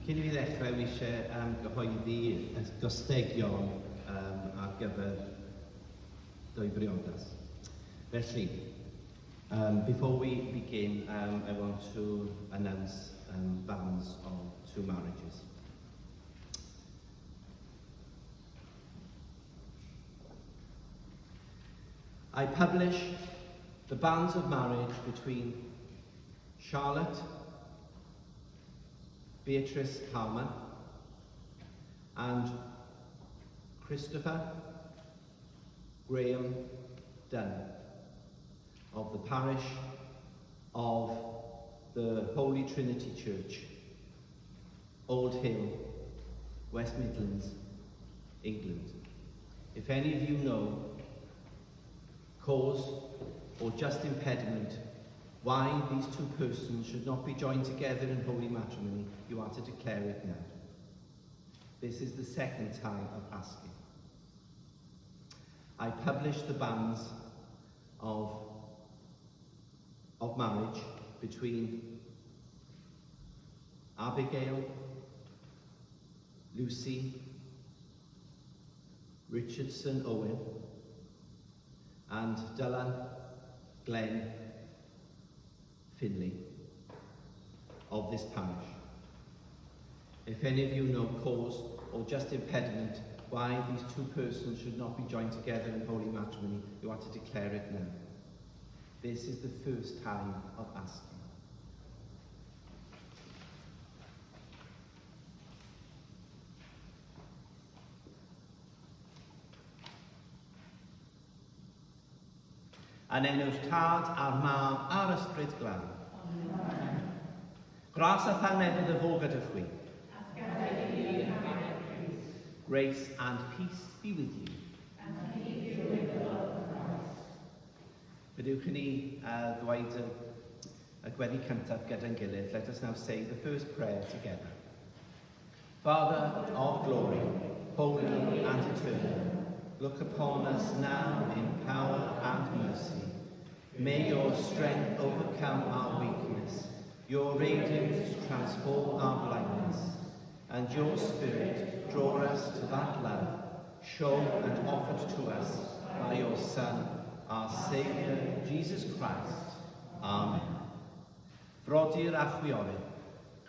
Cyn i fi ddechrau, wi eisiau um, gyhoeddi y gostegion um, ar gyfer dwy briodas. Felly, um, before we begin, um, I want to announce um, banns of two marriages. I publish the banns of marriage between Charlotte Beatrice Palmer and Christopher Graham Dunn of the parish of the Holy Trinity Church, Old Hill, West Midlands, England. If any of you know cause or just impediment why these two persons should not be joined together in holy matrimony, you are to declare it now. This is the second time of asking. I publish the banns of, of marriage between Abigail, Lucy, Richardson Owen, and Dylan Glenn Finley of this parish. If any of you know cause or just impediment why these two persons should not be joined together in holy matrimony, you are to declare it now. This is the first time of asking. Yn enw'r Tad a'r Mab a'r Ysbryd Glân. Amen. Gras a thangnefedd y fo gyda chwi. Grace and peace be with you. And keep you in the love of Christ. Gadewch i ni uh, ddweud y, y gweddi cyntaf gyda'n gilydd. Let us now say the first prayer together. Father of glory, holy and eternal, look upon us now in power and mercy. May your strength overcome our weakness, your radiance transform our blindness, and your spirit draw us to that love shown and offered to us by your Son, our Saviour, Jesus Christ. Amen. Frodyr a chwiorydd,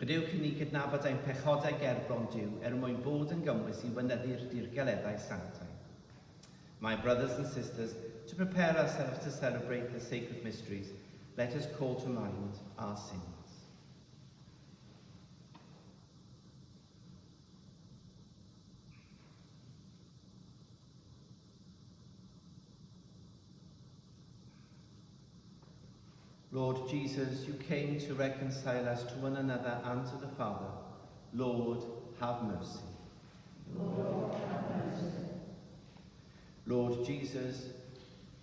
gadewch i ni gydnabod ein pechodau gerbron Duw er mwyn bod yn gymwys i weinyddu'r dirgeleddau sanctaidd. My brothers and sisters, to prepare ourselves to celebrate the sacred mysteries, let us call to mind our sins. Lord Jesus, you came to reconcile us to one another and to the Father. Lord, have mercy. Lord, have mercy. Lord Jesus,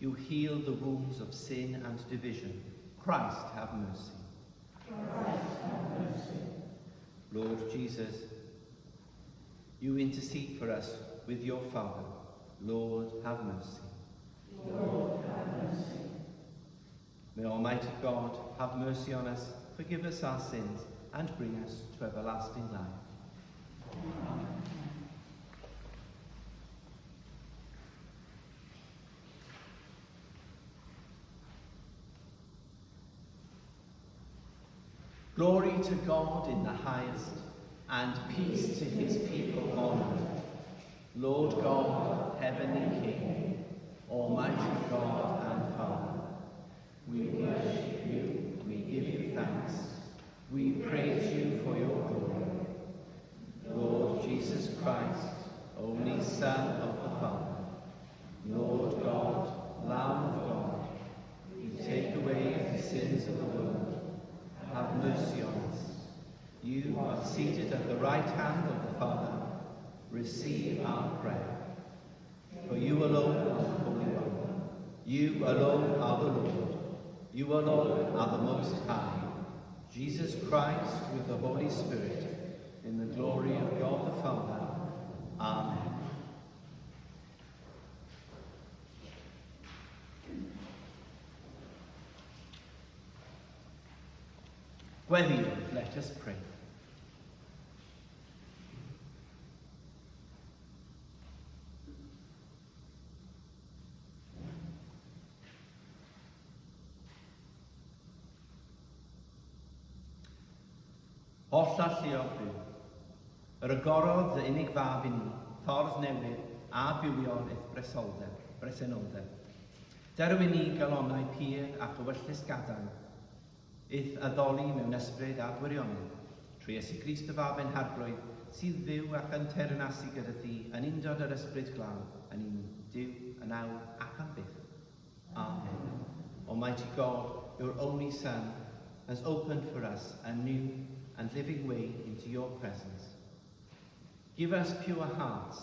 you heal the wounds of sin and division. Christ, have mercy. Christ, have mercy. Lord Jesus, you intercede for us with your Father. Lord, have mercy. Lord, have mercy. May Almighty God have mercy on us, forgive us our sins, and bring us to everlasting life. Amen. Glory to God in the highest, and peace to his people on earth. Lord God, heavenly King, almighty God and Father, we worship you, we give you thanks, we praise you for your glory. Lord Jesus Christ, only Son of the Father, Lord God, Lamb of God, you take away the sins of the world, have mercy on us. You are seated at the right hand of the Father, receive our prayer. For you alone are the Holy One. You alone are the Lord. You alone are the Most High. Jesus Christ with the Holy Spirit, in the glory of God the Father. Amen. Gweddiwn, let us pray. Holl alluog Dduw, yr agorodd dy unig fab i ni, ffordd newydd a bywiol i'th bresoldeb, bresenoldeb. Derw i ni galonnau pur ac ewyllys gadarn, i'th addoli mewn ysbryd a gwirionedd, trwy Iesu Grist dy Fab ein Harglwydd, sydd fyw ac yn teyrnasu gyda thi yn undod yr Ysbryd Glân, yn un Duw, yn awr ac am byth. Amen. Almighty God, your only Son, has opened for us a new and living way into your presence. Give us pure hearts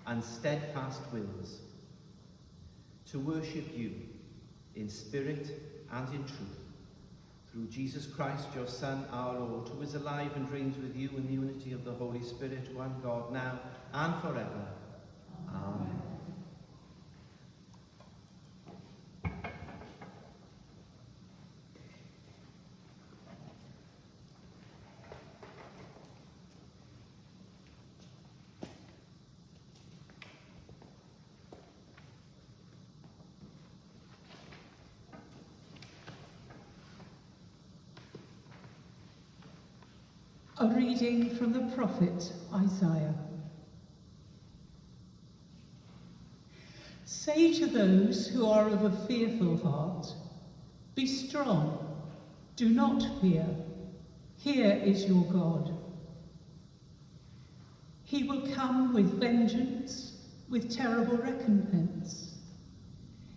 and steadfast wills to worship you in spirit and in truth. Through Jesus Christ, your Son, our Lord, who is alive and reigns with you in the unity of the Holy Spirit, one God, now and forever. Amen. A reading from the prophet Isaiah. Say to those who are of a fearful heart, Be strong, do not fear. Here is your God. He will come with vengeance, with terrible recompense.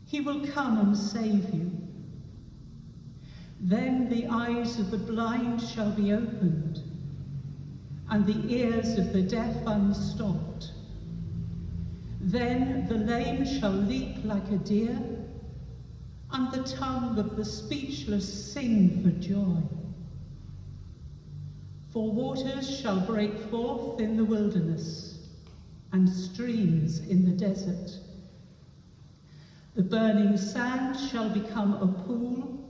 He will come and save you. Then the eyes of the blind shall be opened, and the ears of the deaf unstopped. Then the lame shall leap like a deer, and the tongue of the speechless sing for joy. For waters shall break forth in the wilderness, and streams in the desert. The burning sand shall become a pool,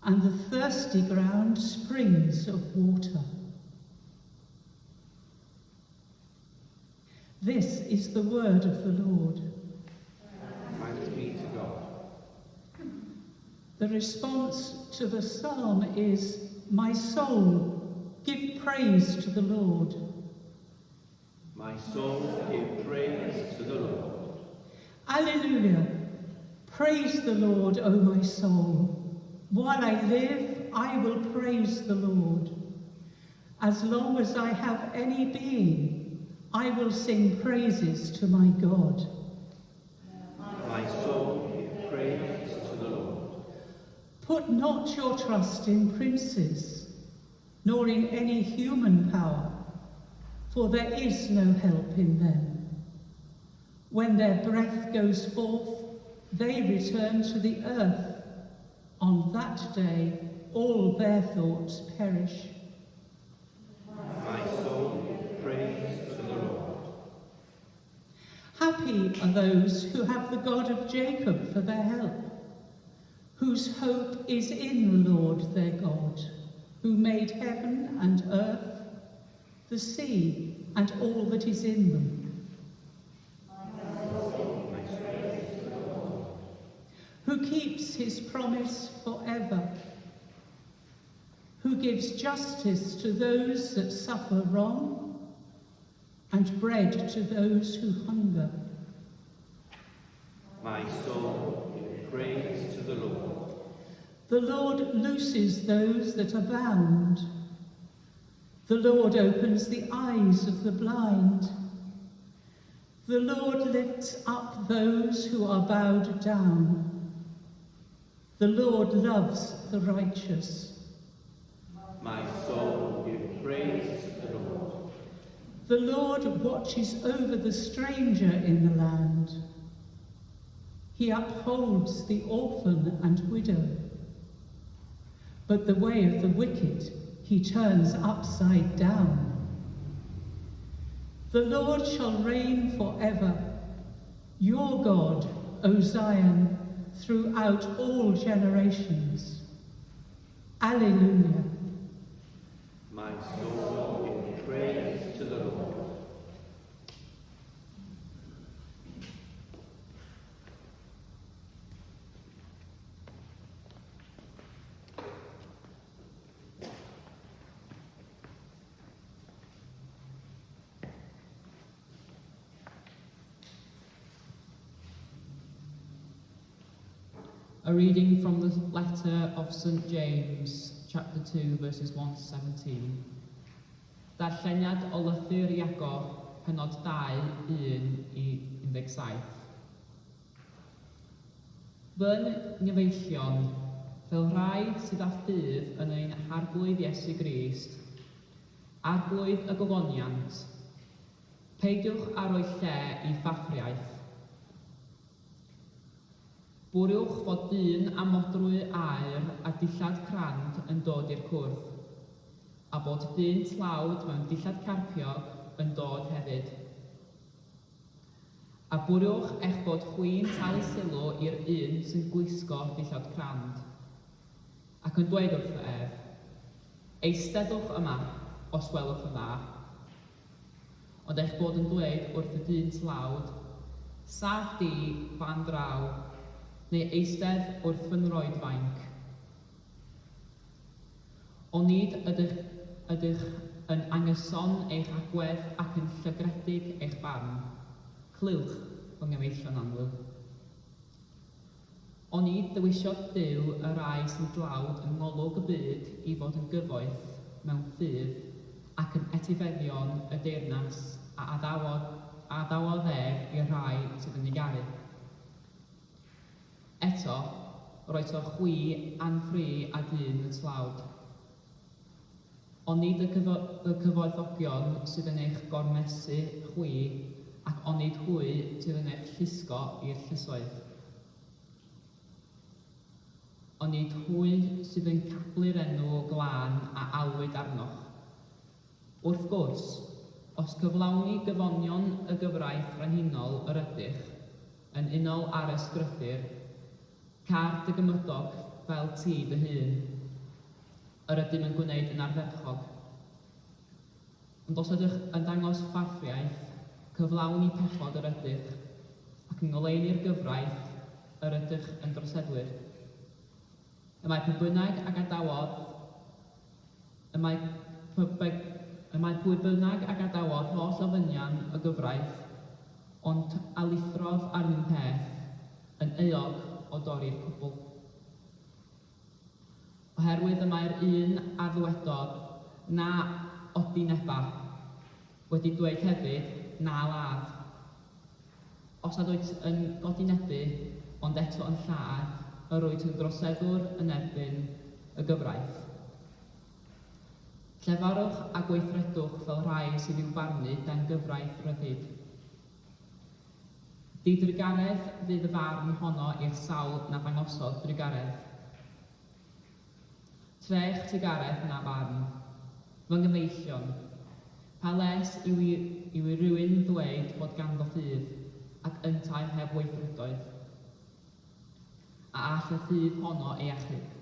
and the thirsty ground springs of water. This is the word of the Lord. Thanks be to God. The response to the psalm is, My soul, give praise to the Lord. My soul, give praise to the Lord. Alleluia. Praise the Lord, O my soul. While I live, I will praise the Lord. As long as I have any being, I will sing praises to my God. My soul, give praise to the Lord. Put not your trust in princes, nor in any human power, for there is no help in them. When their breath goes forth, they return to the earth. On that day, all their thoughts perish. My soul, give praise to the Lord. Happy are those who have the God of Jacob for their help, whose hope is in the Lord their God, who made heaven and earth, the sea, and all that is in them. My soul, who keeps his promise forever, who gives justice to those that suffer wrong and bread to those who hunger. My soul, give praise to the Lord. The Lord looses those that are bound. The Lord opens the eyes of the blind. The Lord lifts up those who are bowed down. The Lord loves the righteous. My soul, give praise to the Lord. The Lord watches over the stranger in the land. He upholds the orphan and widow. But the way of the wicked he turns upside down. The Lord shall reign forever, your God, O Zion, throughout all generations. Alleluia. My soul, give praise to the Lord. A reading from the letter of St James, chapter 2, verses 1 to 17. Darlleniad o lythyr Iago, pennod 2, 1 i 17. Fy nghyfeillion, fel rhai sydd â ffydd yn ein Harglwydd Iesu Grist, Arglwydd y gogoniant, peidiwch â rhoi lle i ffafriaeth. Bwriwch fod dyn â modrwy aur a dillad crand yn dod i'r cwrdd, a bod dyn tlawd mewn dillad carpiog yn dod hefyd. A bwriwch eich bod chwi'n talu sylw i'r un sy'n gwisgo dillad crand, ac yn dweud wrtho ef, Eisteddwch yma, os gwelwch yn dda. Ond eich bod yn dweud wrth y dyn tlawd, Saf di fan draw, neu eistedd wrth fy nhroed fainc. Onid ydych ydych yn anghyson eich agwedd ac yn llygredig eich barn? Clywch, fy nghyfeillion annwyl. Onid ddewisiodd Duw y rhai sy'n dlawd yng ngolwg y byd i fod yn gyfoeth mewn ffydd ac yn etifeddion y deyrnas a addawodd a addawodd ef i'r rhai sydd yn ei garu? Eto, roesoch chwi anfri a dyn y tlawd. Onid y cyfo y cyfoethogion sydd yn eich gormesu chwi, ac onid hwy sydd yn eich llusgo i'r llysoedd? Onid hwy sydd yn cablu'r enw glân a alwyd arnoch? Wrth gwrs, os cyflawni gyfonion y gyfraith frenhinol yr ydych, yn unol â'r Ysgrythur, Car dy gymydog fel ti dy hun. Yr ydym yn gwneud yn ardderchog. Ond os ydych yn dangos ffafriaeth, cyflawni pechod yr ydych, ac yng ngoleuni'r gyfraith, yr ydych yn droseddwyr. Y mae pwy bynnag a gadawodd, y mae y mae pwy bynnag a gadawodd holl ofynion y gyfraith, ond a lithrodd ar un peth, yn euog o dorri'r cwbl. Oherwydd y mae'r un a ddywedodd, Na odineba, wedi dweud hefyd, Na ladd. Os nad wyt yn godinebu, ond eto yn lladd, yr wyt yn droseddwr yn erbyn y gyfraith. Llefarwch a gweithredwch fel rhai sydd i'w barnu dan gyfraith ryddid. Didrugaredd fydd y farn honno i'r sawl na ddangosodd drugaredd. Trech trugaredd na barn. Fy nghyfeillion, pa les yw i yw i rywun ddweud fod ganddo ffydd, ac yntau heb weithredoedd? A all y ffydd honno ei achub?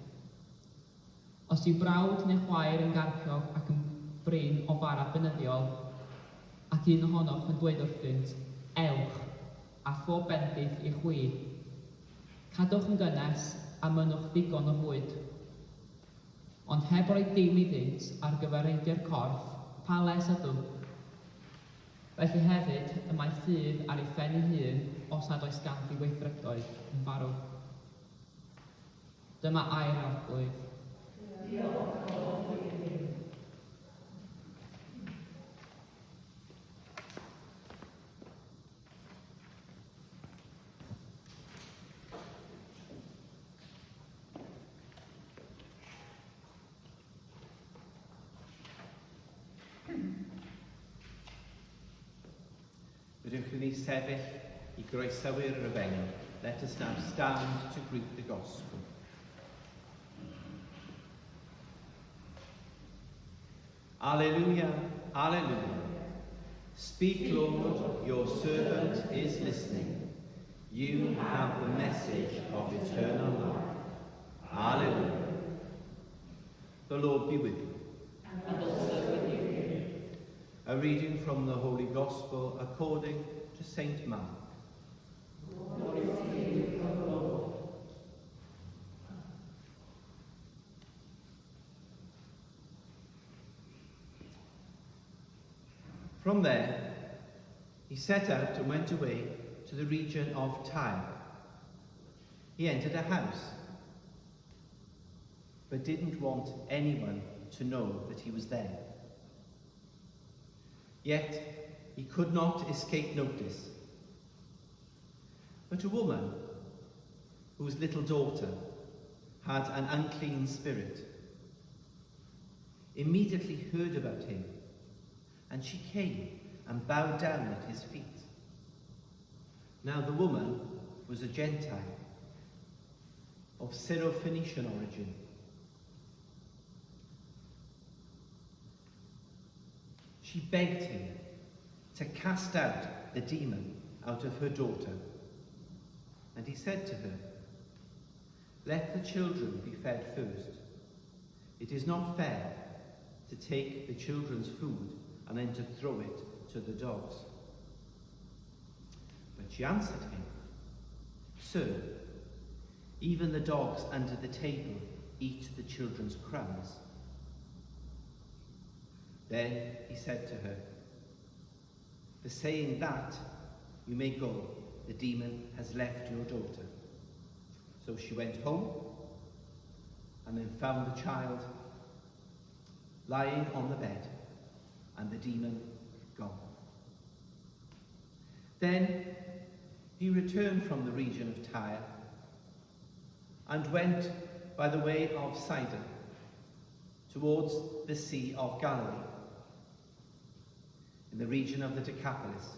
Os yw brawd neu chwaer yn garpiog ac yn brin o fara beunyddiol, ac un ohonoch yn dweud wrthynt, Ewch, a phob bendith i chwi. Cadwch yn gynnes, a mynnwch ddigon o fwyd. Ond heb roi dim iddynt ar gyfer reidiau'r corff, pa les ydw? Felly hefyd, y mae ffydd ar ei phen ei hun os nad oes ganddi weithredoedd, yn farw. Dyma air Arglwydd. Diolch i Dduw. Rydych i ni sefyll i groesawu'r efengyl. Let us now stand to greet the gospel. Alleluia, Alleluia. Speak, Lord, your servant is listening. You have the message of eternal life. Alleluia. The Lord be with you. And also with you. A reading from the Holy Gospel according to St. Mark. Glory to you, O Lord. From there, he set out and went away to the region of Tyre. He entered a house but didn't want anyone to know that he was there. Yet he could not escape notice. But a woman, whose little daughter had an unclean spirit, immediately heard about him, and she came and bowed down at his feet. Now the woman was a Gentile of Syrophoenician origin. She begged him to cast out the demon out of her daughter. And he said to her, Let the children be fed first. It is not fair to take the children's food and then to throw it to the dogs. But she answered him, Sir, even the dogs under the table eat the children's crumbs. Then he said to her, For saying that, you may go. The demon has left your daughter. So she went home and then found the child lying on the bed and the demon gone. Then he returned from the region of Tyre and went by the way of Sidon towards the Sea of Galilee, in the region of the Decapolis.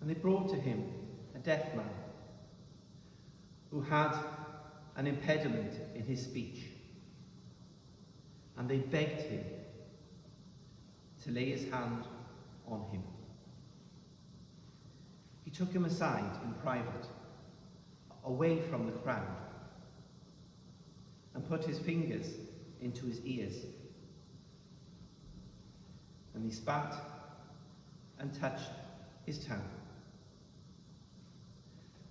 And they brought to him a deaf man who had an impediment in his speech. And they begged him to lay his hand on him. He took him aside in private, away from the crowd, and put his fingers into his ears. And he spat and touched his tongue.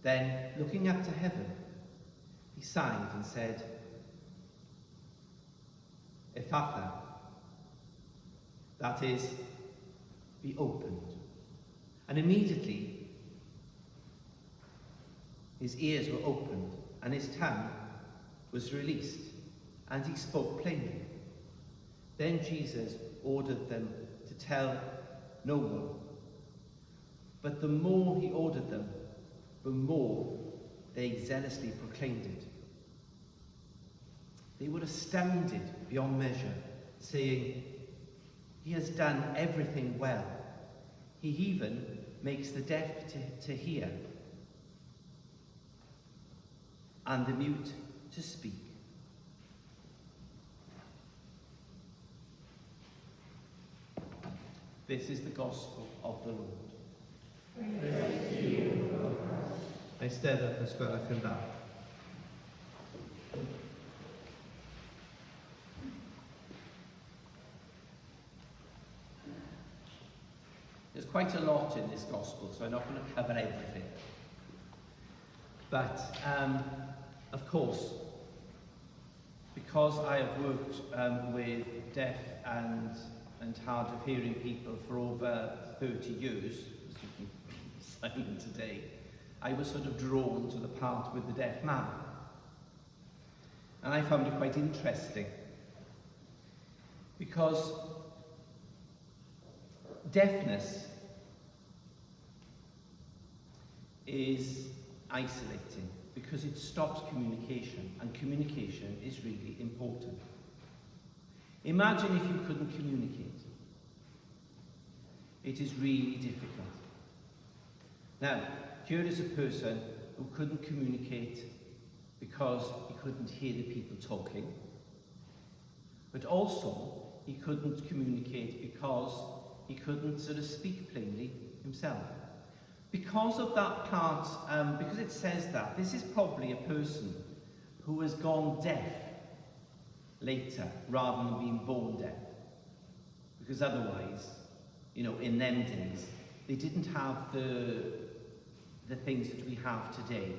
Then, looking up to heaven, he sighed and said, Ephphatha, that is, be opened. And immediately his ears were opened and his tongue was released, and he spoke plainly. Then Jesus ordered them to tell no one. But the more he ordered them, the more they zealously proclaimed it. They were astounded beyond measure, saying, He has done everything well. He even makes the deaf to hear and the mute to speak. This is the gospel of the Lord. Praise to you, O Christ. Eisteddwch os gwelwch yn dda. There's quite a lot in this gospel, so I'm not going to cover everything. But, of course, because I have worked with deaf and hard of hearing people for over 30 years, as you can sign today, I was sort of drawn to the part with the deaf man. And I found it quite interesting, because deafness is isolating, because it stops communication, and communication is really important. Imagine if you couldn't communicate. It is really difficult. Now, here is a person who couldn't communicate because he couldn't hear the people talking, but also he couldn't communicate because he couldn't sort of speak plainly himself. Because of that part, because it says that, this is probably a person who has gone deaf later rather than being born deaf. Because otherwise, in them days, they didn't have the things that we have today.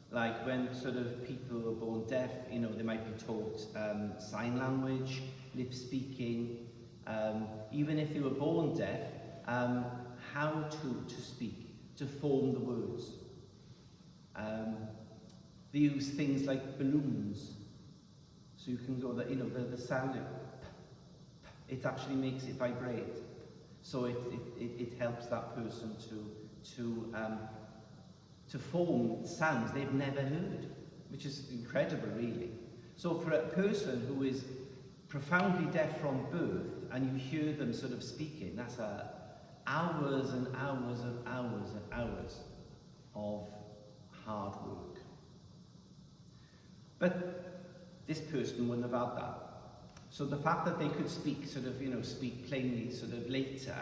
Like when sort of people were born deaf, they might be taught sign language, lip speaking, even if they were born deaf, how to speak. to form the words. They use things like balloons. So you can go, the, you know, the sound, it actually makes it vibrate. So it helps that person to form sounds they've never heard, which is incredible, really. So for a person who is profoundly deaf from birth, and you hear them sort of speaking, that's a hours and hours and hours and hours of hard work. But this person wouldn't have had that. So the fact that they could speak sort of, you know, speak plainly sort of later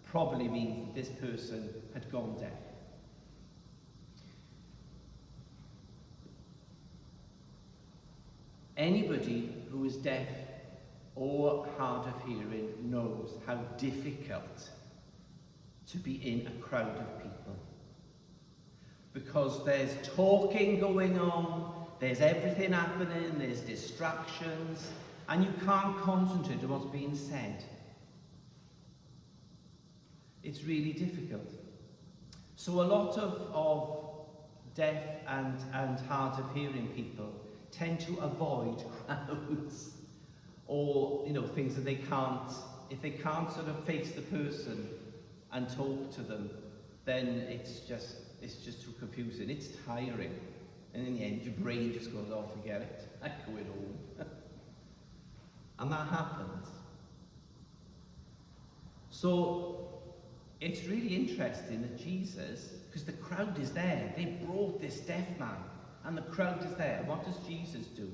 probably means that this person had gone deaf. Anybody who is deaf or hard of hearing knows how difficult to be in a crowd of people. Because there's talking going on, there's everything happening, there's distractions, and you can't concentrate on what's being said. It's really difficult. So a lot of deaf and hard of hearing people tend to avoid crowds or, you know, things that they can't, if they can't sort of face the person and talk to them, then it's just too confusing. It's tiring. And in the end, your brain just goes, oh, forget it. I go it home. And that happens. So it's really interesting that Jesus, because the crowd is there, they brought this deaf man, and the crowd is there. What does Jesus do?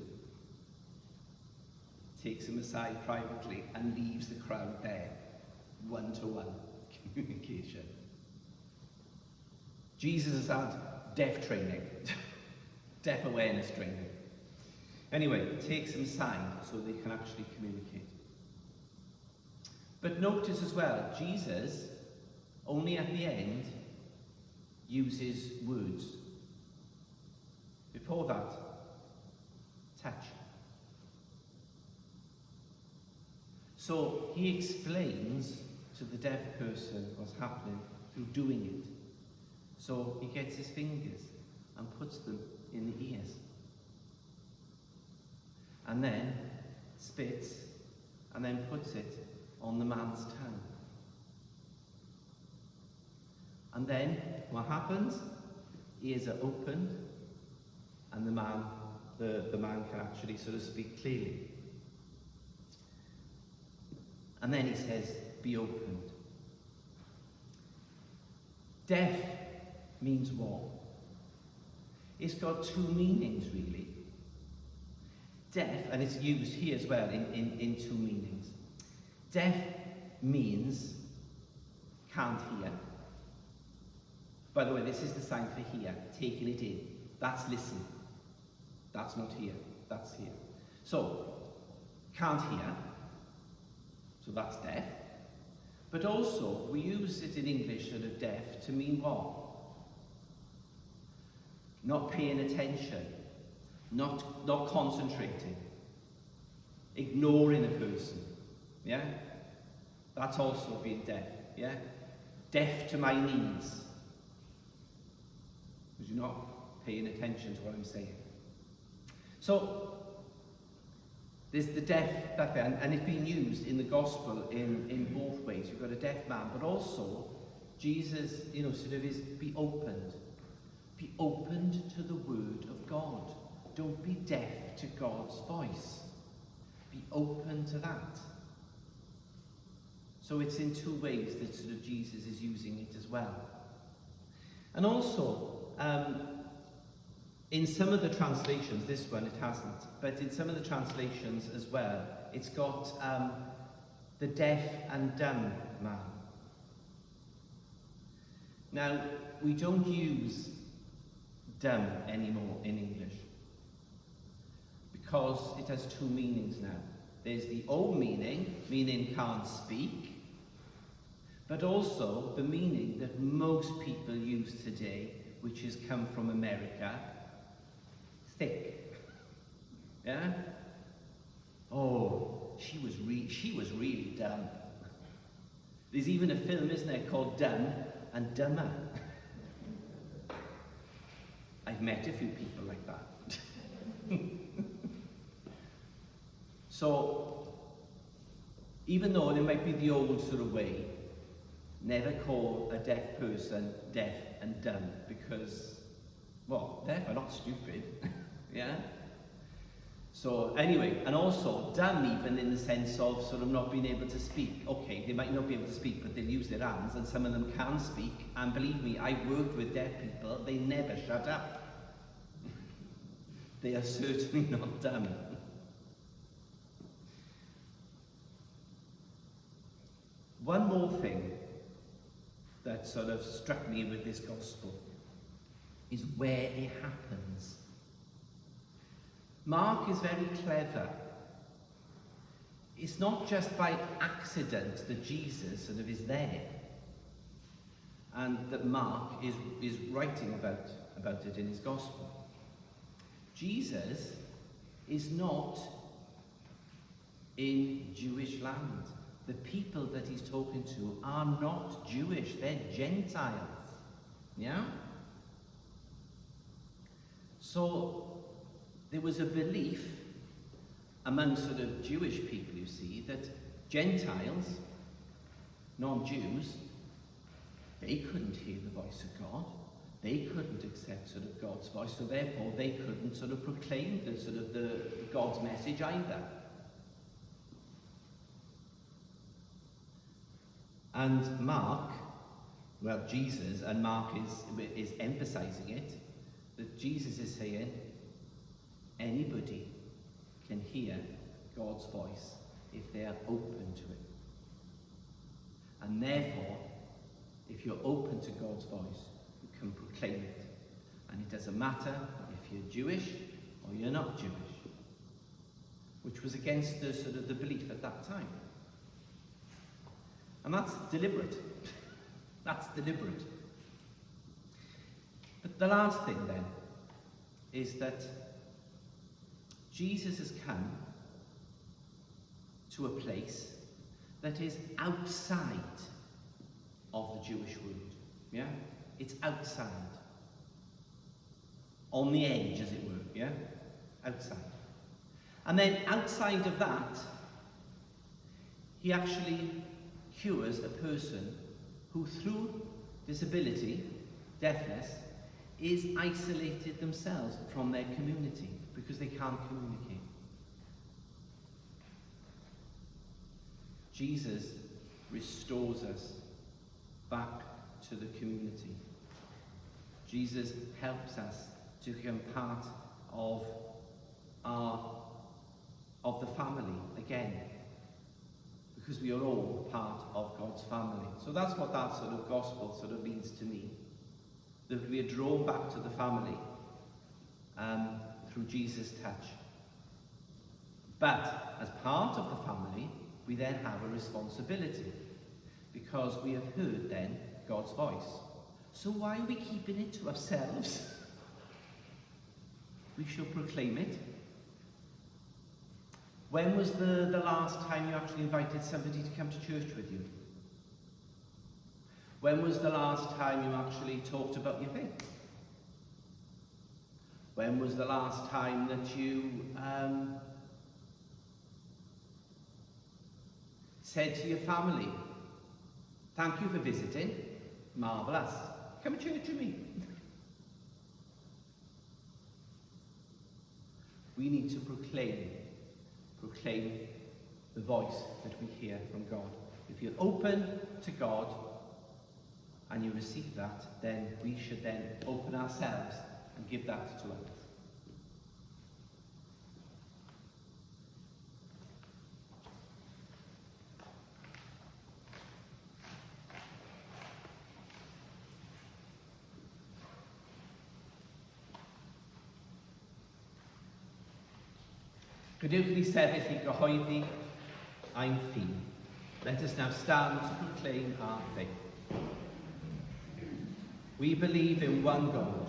Takes him aside privately and leaves the crowd there. One-to-one communication. Jesus has had deaf training, deaf awareness training. Anyway, takes him aside so they can actually communicate. But notice as well, Jesus, only at the end, uses words. Before that, touch. So he explains to the deaf person what's happening through doing it. So he gets his fingers and puts them in the ears. And then spits and then puts it on the man's tongue. And then what happens? Ears are opened and the man can actually sort of speak clearly. And then he says, be opened. Deaf means what? It's got two meanings, really. Deaf, and it's used here as well in two meanings. Deaf means can't hear. By the way, this is the sign for hear, taking it in. That's listen. That's not here, that's here. So, can't hear, so that's deaf. But also, we use it in English, sort of deaf, to mean what? Not paying attention, not concentrating, ignoring a person, yeah? That's also being deaf, yeah? Deaf to my needs. Because you're not paying attention to what I'm saying. So, there's the deaf, that thing, and it's been used in the gospel in both ways. You've got a deaf man, but also Jesus, you know, sort of is be opened. Be opened to the word of God. Don't be deaf to God's voice. Be open to that. So it's in two ways that sort of Jesus is using it as well. And also, in some of the translations, this one it hasn't, but in some of the translations as well, it's got the deaf and dumb man. Now, we don't use dumb anymore in English because it has two meanings now. There's the old meaning, meaning can't speak, but also the meaning that most people use today, which has come from America, thick. Yeah? Oh, she was really dumb. There's even a film, isn't there, called Dumb and Dumber. I've met a few people like that. So, even though it might be the old sort of way, never call a deaf person deaf and dumb because, well, deaf are not stupid, yeah? So anyway, and also dumb even in the sense of sort of not being able to speak. Okay, they might not be able to speak, but they'll use their hands, and some of them can speak. And believe me, I've worked with deaf people, they never shut up. They are certainly not dumb. One more thing that sort of struck me with this gospel is where it happens. Mark is very clever. It's not just by accident that Jesus sort of is there and that Mark is writing about it in his gospel. Jesus is not in Jewish land. The people that he's talking to are not Jewish, they're Gentiles. Yeah? So there was a belief among sort of Jewish people, you see, that Gentiles, non-Jews, they couldn't hear the voice of God. They couldn't accept sort of God's voice, so therefore they couldn't sort of proclaim the sort of the God's message either. And Mark, well, Jesus, and Mark is emphasizing it, that Jesus is saying anybody can hear God's voice if they are open to it. And therefore, if you're open to God's voice, you can proclaim it. And it doesn't matter if you're Jewish or you're not Jewish, which was against the sort of the belief at that time. And that's deliberate. That's deliberate. But the last thing then is that Jesus has come to a place that is outside of the Jewish world. Yeah? It's outside. On the edge, as it were. Yeah? Outside. And then outside of that, he actually cures a person who, through disability, deafness, is isolated themselves from their community because they can't communicate. Jesus restores us back to the community. Jesus helps us to become part of the family again, because we are all part of God's family. So that's what that sort of gospel sort of means to me, that we are drawn back to the family through Jesus' touch. But as part of the family, we then have a responsibility, because we have heard then God's voice. So why are we keeping it to ourselves? We shall proclaim it. When was the last time you actually invited somebody to come to church with you? When was the last time you actually talked about your faith? When was the last time that you said to your family, thank you for visiting, marvellous, come to church with me? We need to proclaim the voice that we hear from God. If you're open to God and you receive that, then we should then open ourselves and give that to others. Gadewch ni sefyll I gyhoeddi ein ffydd. Let us now stand to proclaim our faith. We believe in one God,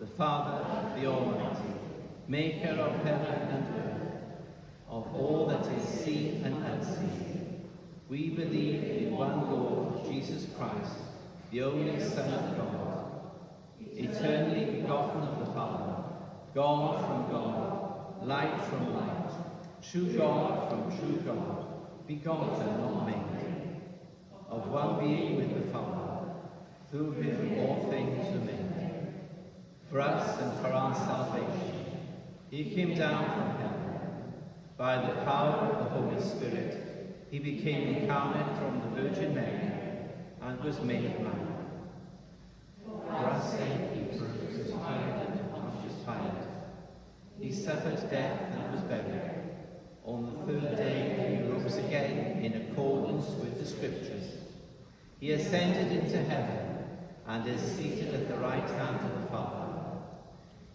the Father, the Almighty, maker of heaven and earth, of all that is seen and unseen. We believe in one Lord, Jesus Christ, the only Son of God, eternally begotten of the Father, God from God, light from light, true God from true God, begotten, not made, of one being with the Father, through whom all things were made. For us and for our salvation, he came down from heaven. By the power of the Holy Spirit, he became incarnate from the Virgin Mary and was made man. For our sake he was crucified under Pontius Pilate. He suffered death and was buried. On the third day he rose again in accordance with the Scriptures. He ascended into heaven and is seated at the right hand of the Father.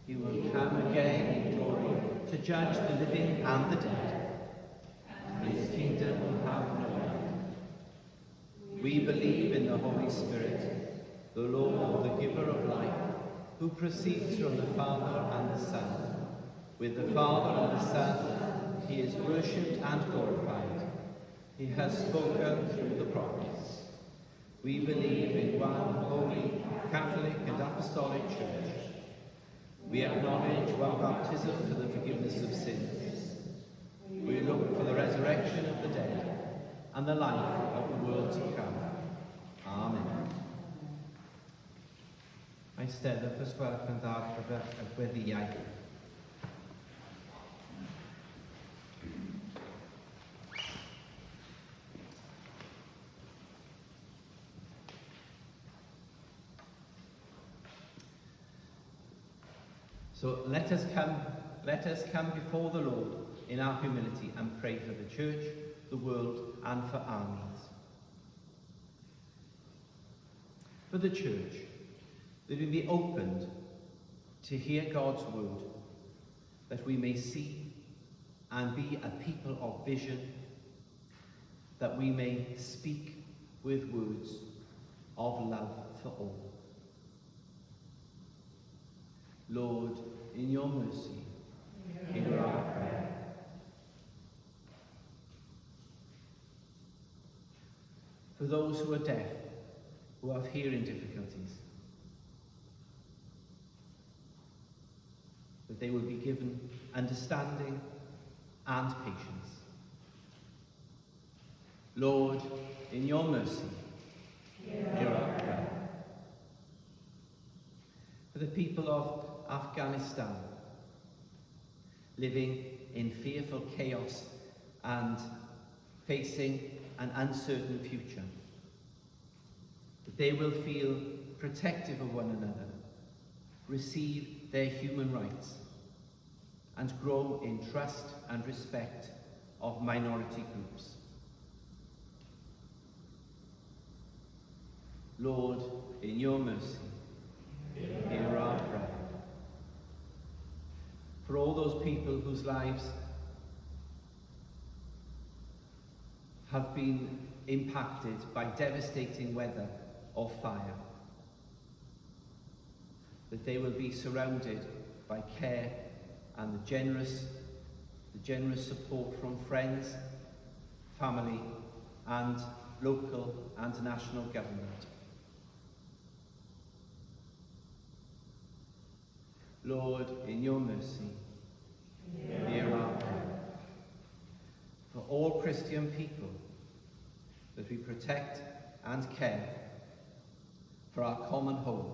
He will come again in glory to judge the living and the dead. And his kingdom will have no end. We believe in the Holy Spirit, the Lord, the giver of life, who proceeds from the Father and the Son. With the Father and the Son, he is worshipped and glorified. He has spoken through the prophets. We believe in one holy, Catholic and Apostolic Church. We acknowledge one baptism for the forgiveness of sins. We look for the resurrection of the dead and the life of the world to come. Amen. Eisteddwch os gwelwch yn dda ar gyfer y gweddïau. So let us come, let us come before the Lord in our humility and pray for the church, the world, and for our needs. For the church, that we be opened to hear God's word, that we may see and be a people of vision, that we may speak with words of love for all. Lord, in your mercy, hear our prayer. For those who are deaf, who have hearing difficulties, that they will be given understanding and patience. Lord, in your mercy, hear our prayer. For the people of Afghanistan, living in fearful chaos and facing an uncertain future, that they will feel protective of one another, receive their human rights, and grow in trust and respect of minority groups. Lord, in your mercy, hear our prayer. For all those people whose lives have been impacted by devastating weather or fire, that they will be surrounded by care and the generous support from friends, family, and local and national government. Lord, in your mercy, hear our prayer. For all Christian people, that we protect and care for our common home,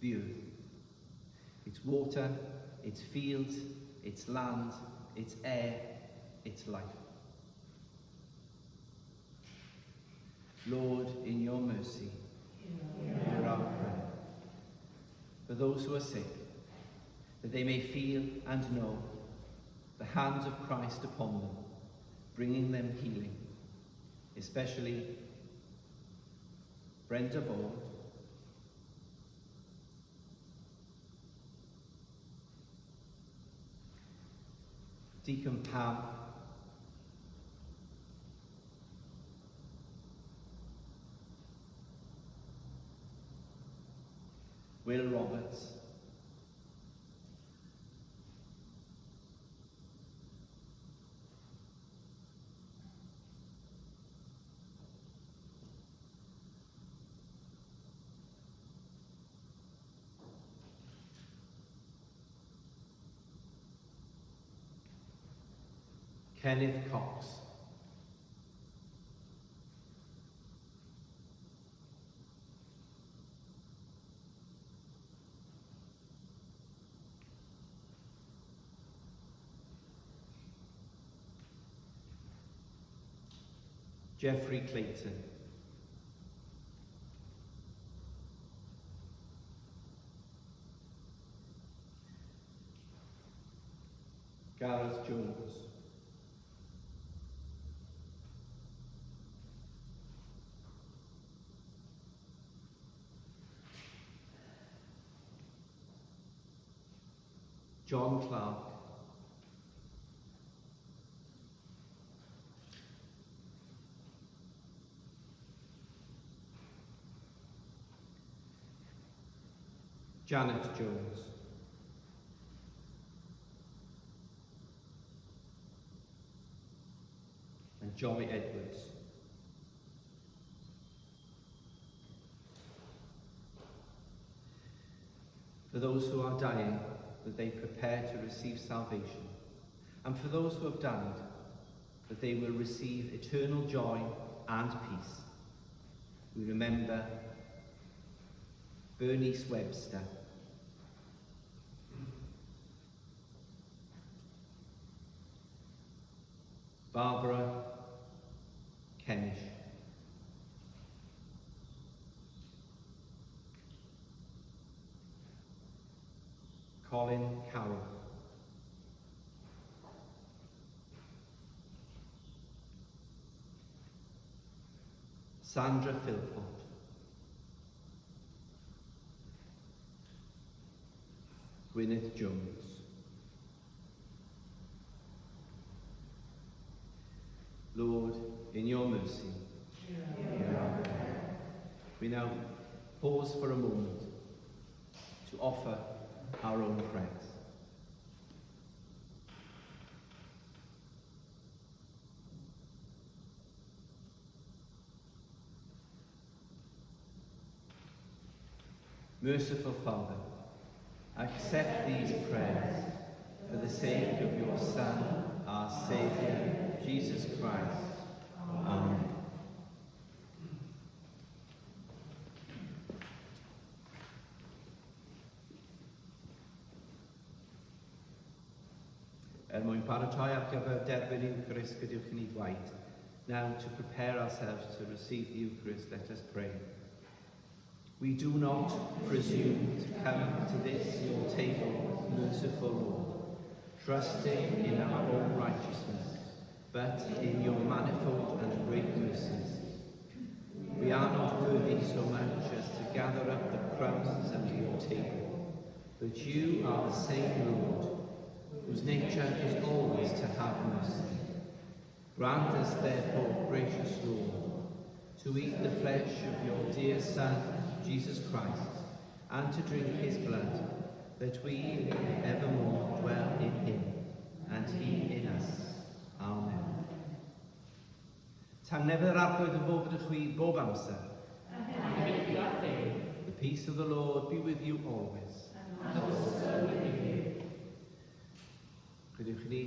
the earth, its water, its fields, its land, its air, its life. Lord, in your mercy, hear our prayer. For those who are sick, that they may feel and know the hand of Christ upon them, bringing them healing, especially Brenda Board, Deacon Pam, Will Roberts, Kenneth Cox. Jeffrey Clayton. Gareth Jones. John Clark. Janet Jones. And Joy Edwards. For those who are dying, that they prepare to receive salvation. And for those who have died, that they will receive eternal joy and peace. We remember Bernice Webster. Barbara Kenish. Colin Carroll. Sandra Philpott. Gwyneth Jones. Lord, in your mercy, hear our prayer. We now pause for a moment to offer our own prayers. Merciful Father, accept these prayers for the sake of your Son, our Saviour, Jesus Christ. Amen. Er mwyn paratoi ar gyfer derbyn Eucharist, gadewch i ni ddweud. Now, to prepare ourselves to receive the Eucharist, let us pray. We do not presume to come to this your table, merciful Lord, trusting in our own righteousness, but in your manifold and great mercies. We are not worthy so much as to gather up the crumbs under your table, but you are the same Lord, whose nature is always to have mercy. Grant us, therefore, gracious Lord, to eat the flesh of your dear Son, Jesus Christ, and to drink his blood, that we may evermore dwell in him, and he in us. Amen. Tangnefedd yr Arglwydd yn fod gyda chwi bob amser. The peace of the Lord be with you always. And also with you. Gadewch i ni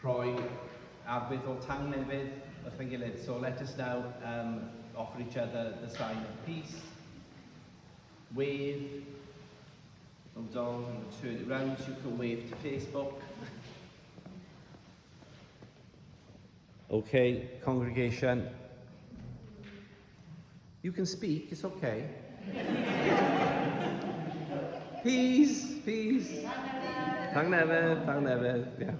rhoi arwydd o tangnefedd wrth ein gilydd. So let us now offer each other the sign of peace. Wave. Hold on, I'm going to turn it round so you can wave to Facebook. Okay, congregation. You can speak, it's okay. Peace, peace. Tangnefedd, tangnefedd, yeah.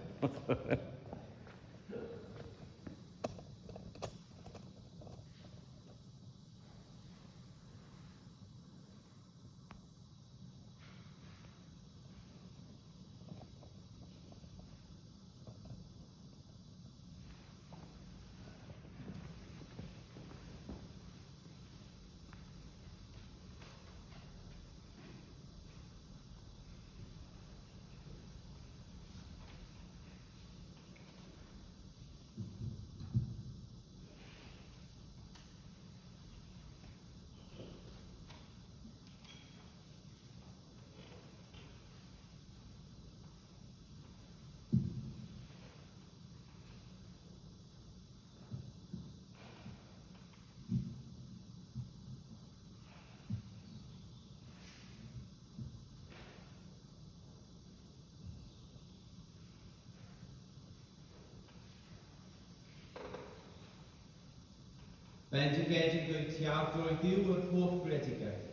Bendigedig wyt ti Arglwydd Dduw yr holl greadigaeth.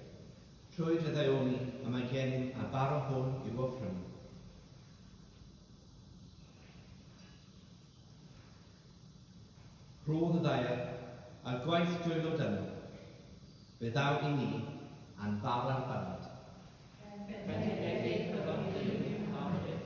Trwy dy ddaioni y mae gennym y bara hwn i'w offrymu. Rhodd y ddaear a'r gwaith dwylo dynol, fe ddaw i ni a'n fara'r bywyd. Bendigedig fyddon Duw am byth.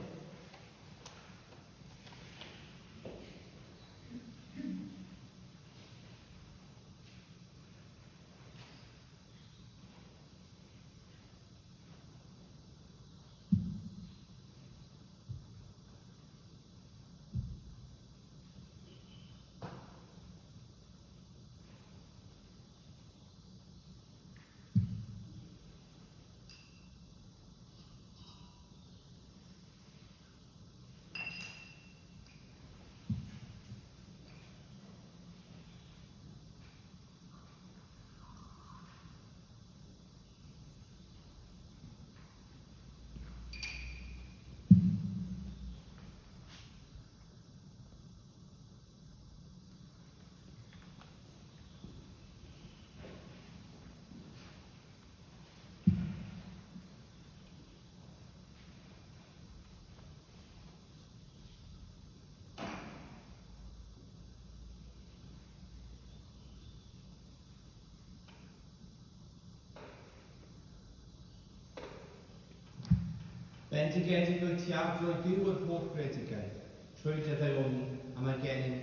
Bendigedig wyt ti Arglwydd Dduw yr holl greadigaeth, trwy dy ddaioni y mae gennym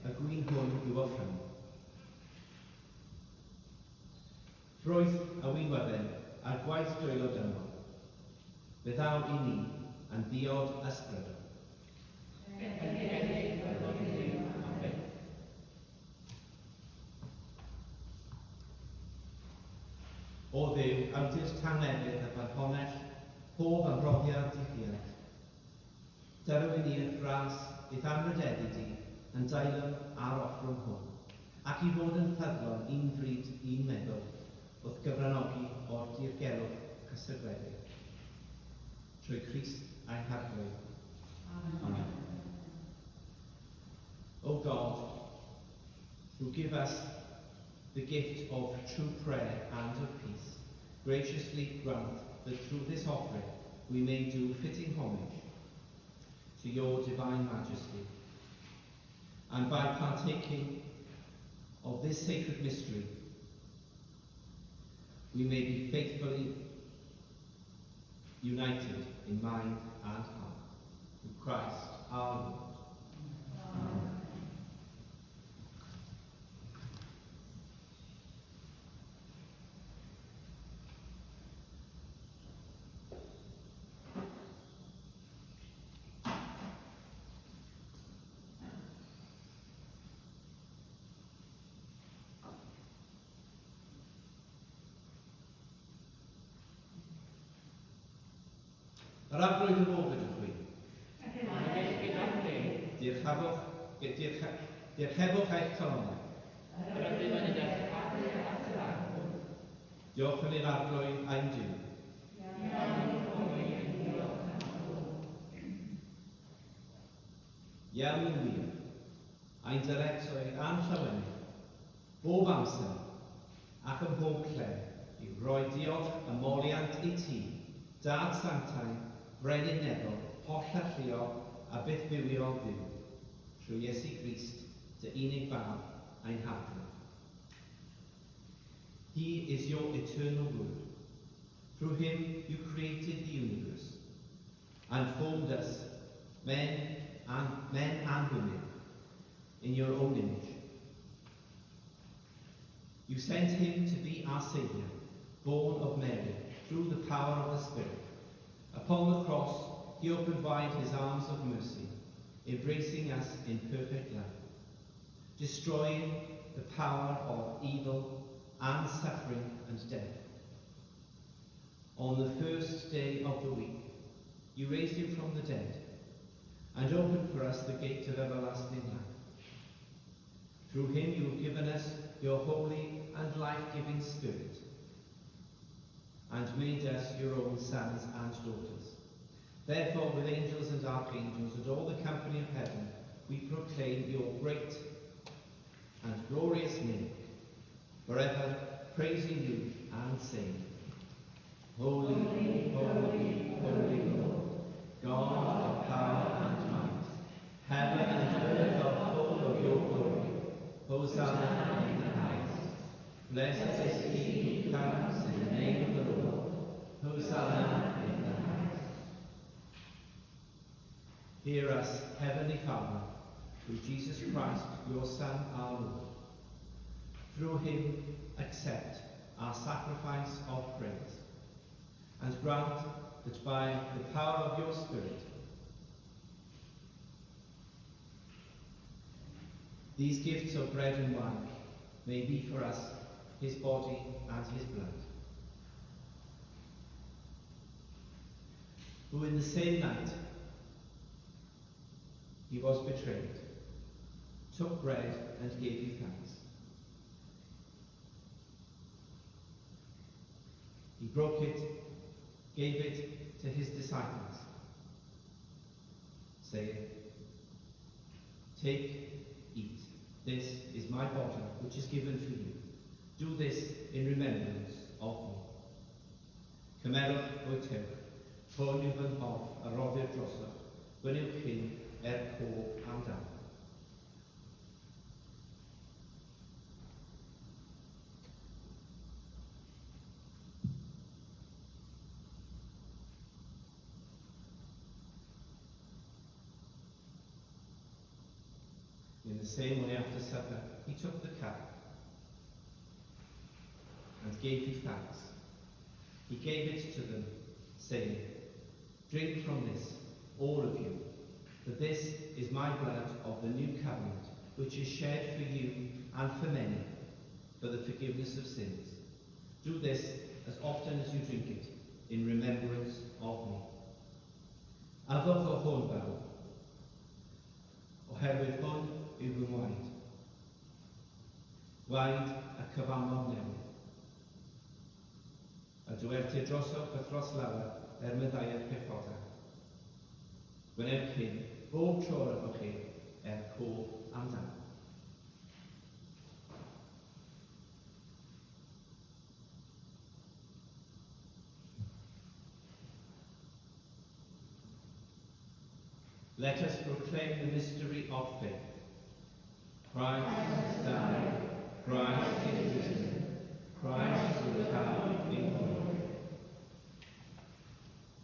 y gwin hwn i'w offrymu. Ffrwyth y winwydden a'r gwaith dwylo dynol, fe ddaw i ni yn ddiod ysbrydol. Bendigedig fyddo Duw am byth. O Dduw, awdur tangnefedd a ffynhonnell pob ymroddiad diffuant, Dyrw i ni y'th ras i'th anrhydeddu di yn deilwng a'r offrwm hwn, ac i fod yn ffyddlon un fryd un meddwl wrth gyfranogi o'r dirgelwch cysegredig. Trwy Crist ein Harglwydd. Amen. O God, who give us the gift of true prayer and of peace, graciously grant that through this offering we may do fitting homage to your divine majesty, and by partaking of this sacred mystery, we may be faithfully united in mind and heart through Christ our Lord. Amen. Yr Arglwydd yn fod gyda chwi. Ac gyda chwi. Dyrchafwch, dyrchefwch eich calonnau. Yr ydym yn ei dyrchafu at yr Arglwydd. Diolch yn i'r Arglwydd ein Duw. Iawn yn wir, ein dyletswydd a'n llawenydd, bob amser, ac ym mhob lle, yw rhoi diolch a moliant i ti, Dad sanctaidd, Frenin nefol, hollalluog a bythfywiol Dduw, trwy Iesu Grist, dy unig Fab, ein Harglwydd. He is your eternal Word. Through him you created the universe and formed us, men and women, in your own image. You sent him to be our Saviour, born of Mary, through the power of the Spirit. Upon the cross, he opened wide his arms of mercy, embracing us in perfect love, destroying the power of evil and suffering and death. On the first day of the week, you raised him from the dead and opened for us the gate of everlasting life. Through him you have given us your holy and life-giving Spirit and made us your own sons and daughters. Therefore, with angels and archangels and all the company of heaven, we proclaim your great and glorious name. forever praising you and saying, Holy, holy, holy Lord, God of power and might, heaven and earth are full of your glory. Hosanna in the highest. Blessed is he who comes in the name of the Lord. Hosanna in the highest. Hear us, Heavenly Father, through Jesus Christ, your Son, our Lord. Through him, accept our sacrifice of praise, and grant that by the power of your Spirit, these gifts of bread and wine may be for us his body and his blood. Who in the same night he was betrayed, took bread and gave you thanks. He broke it, gave it to his disciples, saying, Take, eat. This is my body, which is given for you. Do this in remembrance of me. Cymerwch, bwytewch, hwn yw fy nghorff a roddir drosoch, gwnewch hyn er cof amdano. In the same way, after supper, he took the cup and gave you thanks. He gave it to them, saying, Drink from this, all of you, for this is my blood of the new covenant, which is shed for you and for many, for the forgiveness of sins. Do this as often as you drink it, in remembrance of me. Yfwch o hwn bawb, oherwydd hwn yw fy ngwaed. Gwaed y cyfamod newydd. A dywerthir drosoch a thros lawer er maddeuant pechodau. Gwnewch hyn bob tro yr yfwch chi er cof amdano. Let us proclaim the mystery of faith. Christ has died, Christ is risen, Christ will come in glory.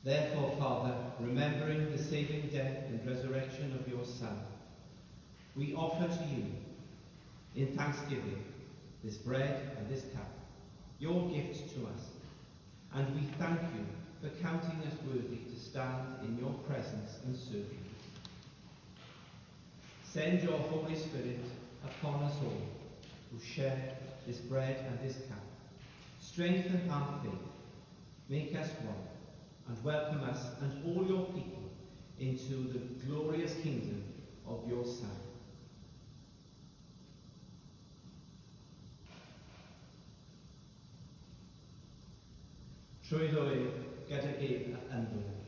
Therefore, Father, remembering the saving death and resurrection of your Son, we offer to you, in thanksgiving, this bread and this cup, your gift to us, and we thank you for counting us worthy to stand in your presence and serve you. Send your Holy Spirit upon us all who share this bread and this cup. Strengthen our faith, make us one, and welcome us and all your people into the glorious kingdom of your Son. Trwyddo ef, gydag ef ac ynddo ef.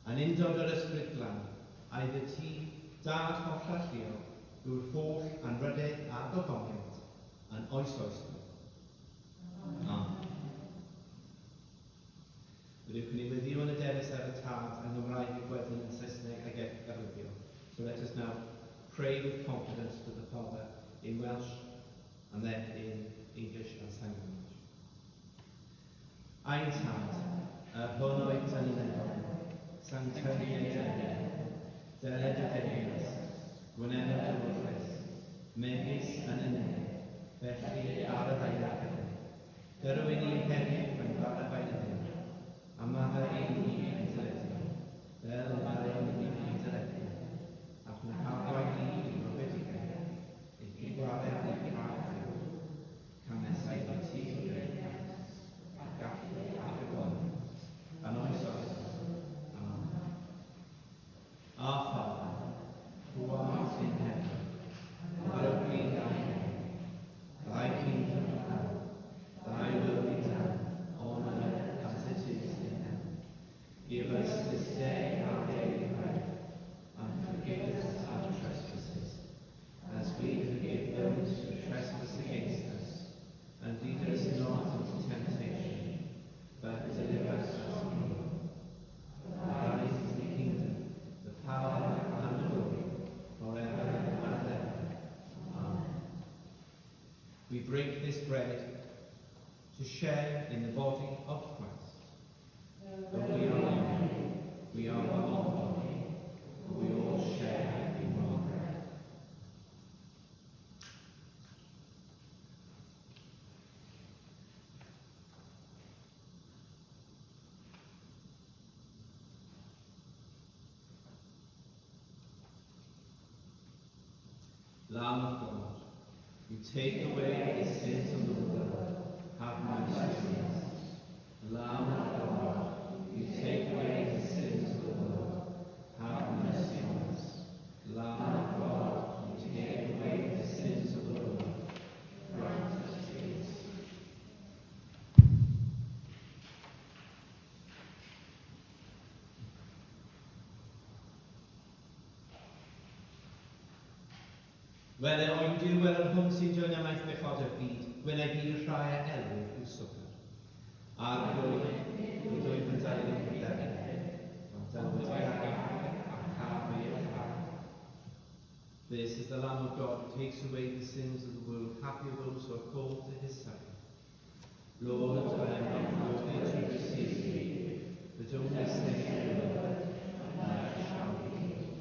Yn undod yr Ysbryd Glân, a iddo ti, Dad hollalluog, yw'r holl anrhydedd a gogoniant, yn oes oesoedd. Amen. Byddwch ni weddïo yn hyderus ar y Tad yng Nghymraeg y wedyn yn Saesneg ag arwyddion. So let us now pray with confidence to the Father in Welsh and then in English and Sign Language. Ein Tad, yr hwn wyt yn y nefoedd, sancteiddied dy enw, deled dy deyrnas, gwneled dy ewyllys, megis yn y nef, felly ar y ddaear hefyd. Dyro i ni heddiw ein bara beunyddiol, a maddau i ni ein dyledion, fel y maddeuwn ni ein dyledion, ac na harwain ni i brofedigaeth, eithr gwared ni rhag ddrwg. Canys eiddo ti yw'r deyrnas, a'r gallu a'r gogoniant, yn oes oes. Amen. Our Father, who art in heaven, hallowed be thy name. Thy kingdom come, thy will be done, on earth as it is in heaven. Give us this day our daily bread, and forgive us our trespasses, as we forgive those who trespass against us. this bread to share in the body of Christ. Though we are many, we are one body, for we all share in one bread. Lamb of God, you take away the sins of the world, have mercy on us. Lamb of God, you take away the sins of the world, have mercy on us. Lamb of God, you take away the sins of the world, grant us peace. Wele oen Duw, wele'r hwn sy'n dwyn ymaith bechod y byd, wele gyd y rhai a elwir i'w swper. A'r blwydd, nid wyf yn dal i'w dderbyn, ond dywed gair a chaf ei iachau. This is the Lamb of God who takes away the sins of the world. Happy are those who are called to his supper. Lord, I am not worthy to receive thee, but only say the word, and I shall be healed.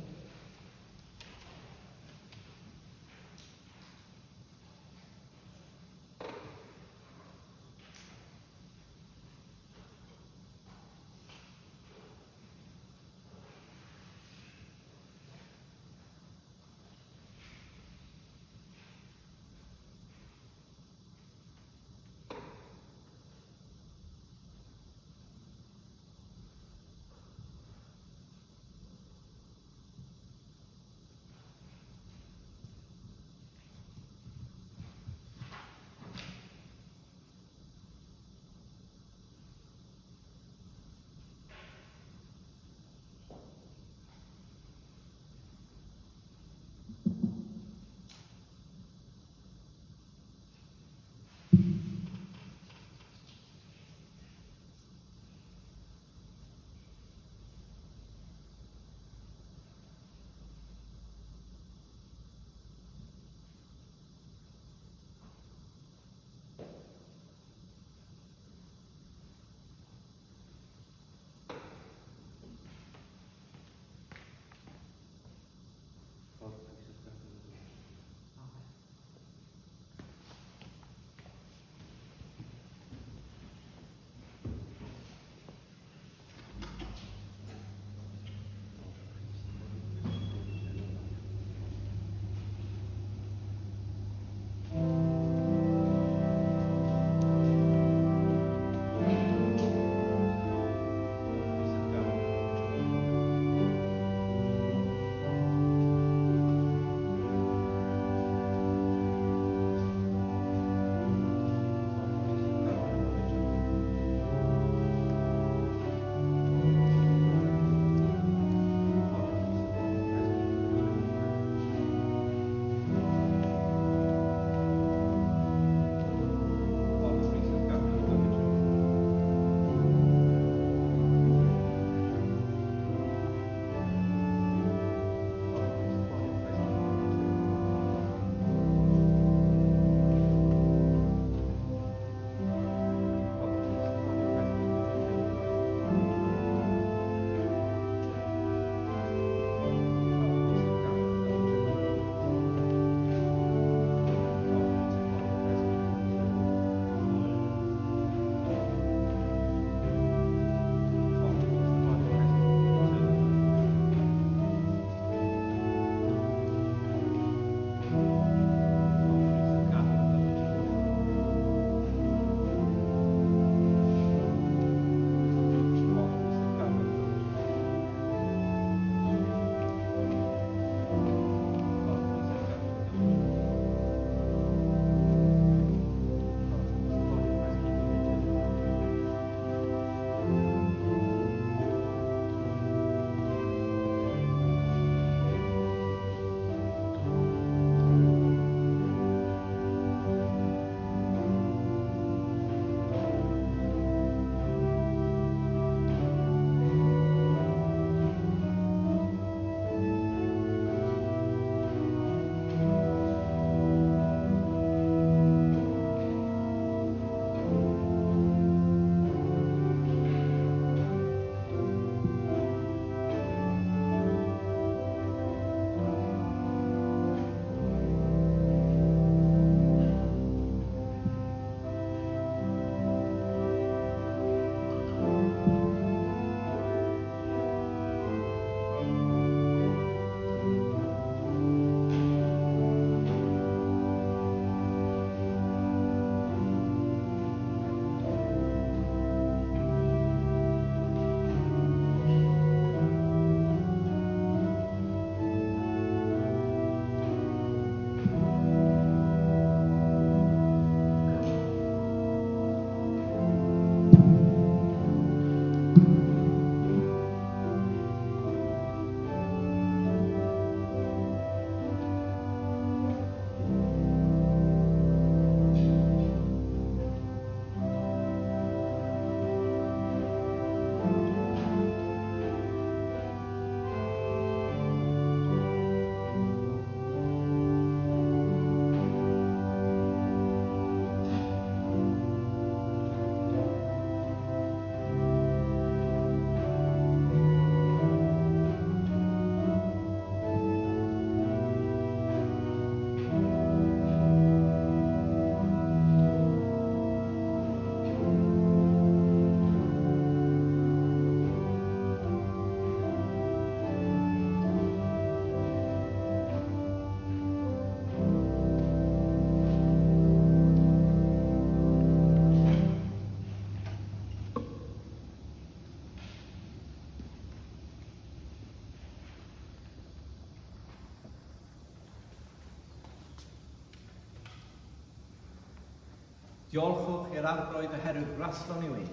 Diolchwch i'r Arglwydd oherwydd graslon yw ef.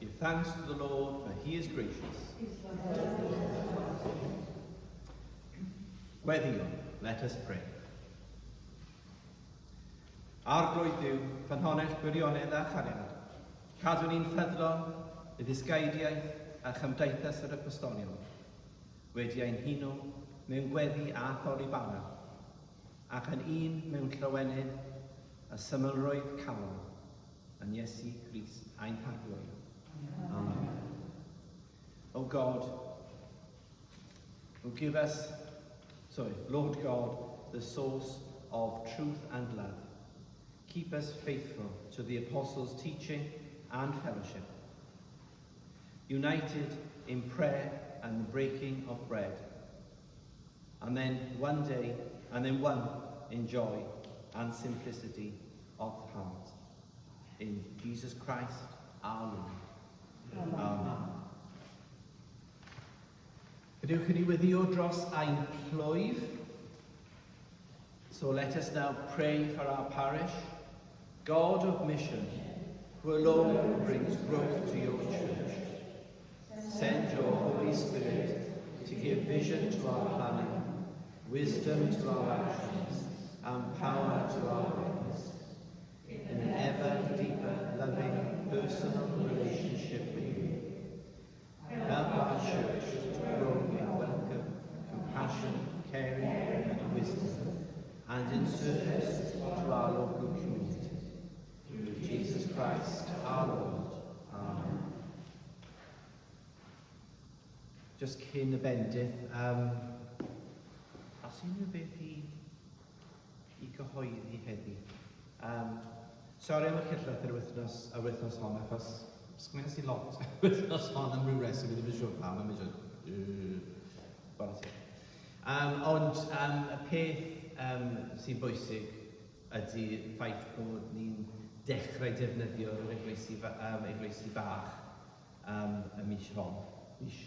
Give thanks to the Lord, for he is gracious. Gweddïwn, let us pray. Arglwydd Duw, ffynhonnell gwirionedd a chariad, cadw ni'n ffyddlon i ddysgeidiaeth a chymdeithas yr apostolion, wedi ein huno mewn gweddi a thorri bara, ac yn un mewn llawenydd a symlrwydd calon, yn Iesu Grist ein Harglwydd. Amen. O God, who give us, sorry, Lord God, the source of truth and love, keep us faithful to the apostles' teaching and fellowship, united in prayer and the breaking of bread, and then one day, and then one in joy and simplicity of heart. In Jesus Christ our Lord. Amen. Amen. Gadewch i ni weddïo dros ein plwyf. So let us now pray for our parish. God of mission, who alone brings growth to your church, send your Holy Spirit to give vision to our planning, wisdom to our actions, and power to our witness, in an ever deeper, loving, personal relationship with you. Help our church to grow in welcome, compassion, caring, and wisdom, and in service to our local community. Through Jesus Christ our Lord. Amen. Just cyn y bendith, oes unrhyw beth i gyhoeddi heddi? Sori am y cyllell yr wythnos hon, achos sgwennes i lot yr wythnos hon am ryw reswm, fi ddim yn siŵr pam, am eisiau. Ond y peth sy'n bwysig ydy ffaith bod ni'n dechrau defnyddio'r eglwysi bach y mis hon. Mis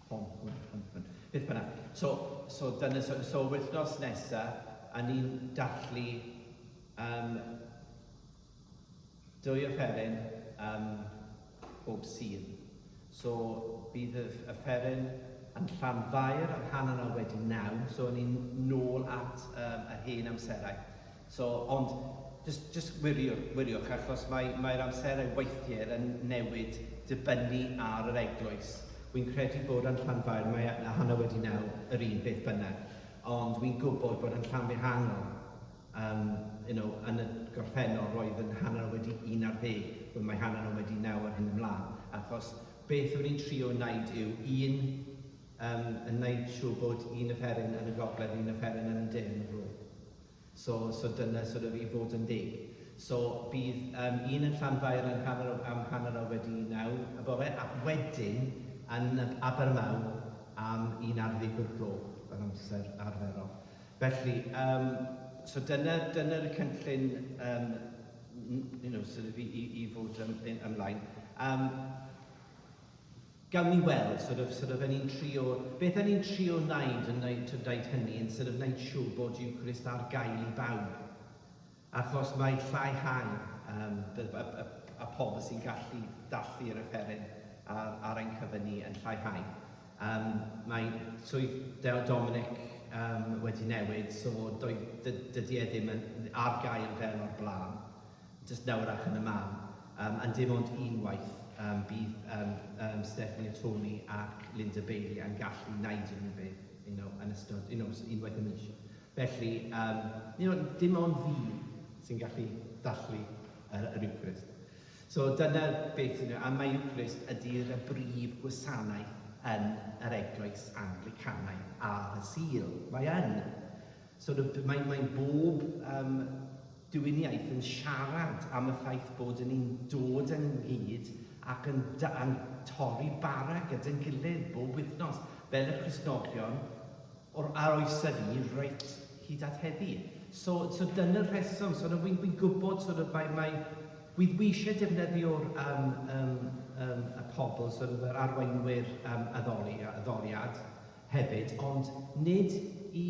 hon, hwn, hwn, hwn. Beth bynnag. So, dyna, so wythnos nesaf, a ni'n dathlu dwy offeryn bob Sul. So bydd y offeryn yn Llanfair am 9:30, so ni'n nôl at y hen amserau. So, ond, just wiriwch, achos mae'r amserau weithiau yn newid dibynnu ar yr eglwys. Wy'n credu bod yn Llanfair mae 9:30 yr un beth bynnag, ond wy'n gwybod bod yn Llanfihangel, yn y gorffennol roedd yn 11:30, wel mae 9:30 ar hyn ymlaen, achos beth yw'n ni'n trio wneud yw un yn wneud siŵr bod un offeryn yn y gogledd, un offeryn yn y de yn y fro. So dyna sort of i fod yn deg. So bydd un yn Llanfair yn am 9:30 y bore, ac wedyn yn Abermaw am 11 o'r gloch, yr amser arferol. Felly, so dyna'r cynllun sort of i fod ymlaen. Gawn ni weld, sort of, yn ni'n trio, beth yn ni'n trio wneud yn wneud hynny, yn sort of wneud siŵr bod Eucharist ar gael i bawb. Achos mae lleihau y pobl sy'n gallu dathlu'r offeryn ar ein cyfer ni yn lleihau. Mae swydd Dominic wedi newid, so dydy e ddim yn ar gael fel o'r blaen, just nawr ac yn y man. And dim ond unwaith bydd Stephanie a Tony ac Linda Bailey yn gallu wneud unrhyw beth yn ystod unwaith y mis. Felly, dim ond fi sy'n gallu dathlu yr Eucharist. So dyna beth sy'n. A mae Eucharist ydy'r y brif gwasanaeth yn yr Eglwys Anglicanaidd ar y Sul. Mae yn. So mae bob diwyniaeth yn siarad am y ffaith bod ni'n dod ynghyd ac yn torri bara gyda'n gilydd bob wythnos, fel y Cristnogion ar oesau fi reit hyd at heddi. So dyna'r rheswm, so wy'n gwybod sort of, mae eisiau defnyddio'r y pobl, sort of, yr arweinwyr addoli, addoliad hefyd, ond nid i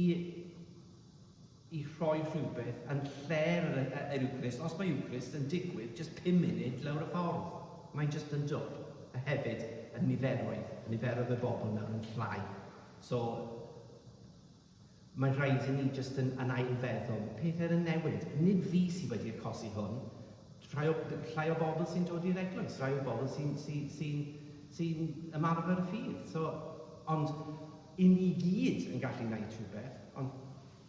i rhoi rhywbeth yn lle'r yr Eucharist, os mae Eucharist yn digwydd just 5 munud lawr y ffordd. Mae'n just yn dwp. A hefyd, y niferoedd, y niferoedd y bobl nawr yn llai. So, mae'n rhaid i ni just yn, yn ailfeddwl. Pethau yn newid. Nid fi sydd wedi achosi hwn. Rhai o, llai o bobl sy'n dod i'r eglwys, rhai o bobl sy'n sy, sy, sy ymarfer y ffydd. So, ond, i ni gyd yn gallu gwneud rhywbeth, ond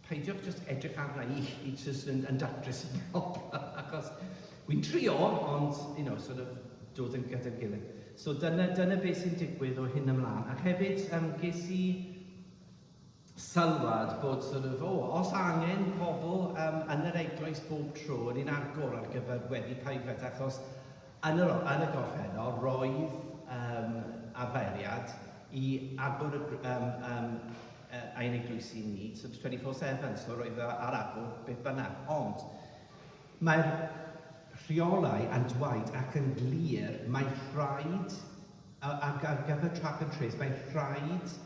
peidiwch just edrych arna i i just yn, yn datrys y broblem, achos wy'n trio, ond, you know, sort of dod yn gyda'n gilydd. So dyna, dyna beth sy'n digwydd o hyn ymlaen. Ac hefyd, um, ges i sylwad bod sort of, oh, os angen pobl um, yn yr eglwys bob tro, ni'n agor ar gyfer weddi private, achos yn yr, yn y gorffennol, roedd um, arferiad i agor y, um, um, ein eglwysi ni, so 24/7, so roedd ar agor beth bynnag. Ond mae'r rheolau yn dweud ac yn glir, mae rhaid, ar gyfer track and trace, mae rhaid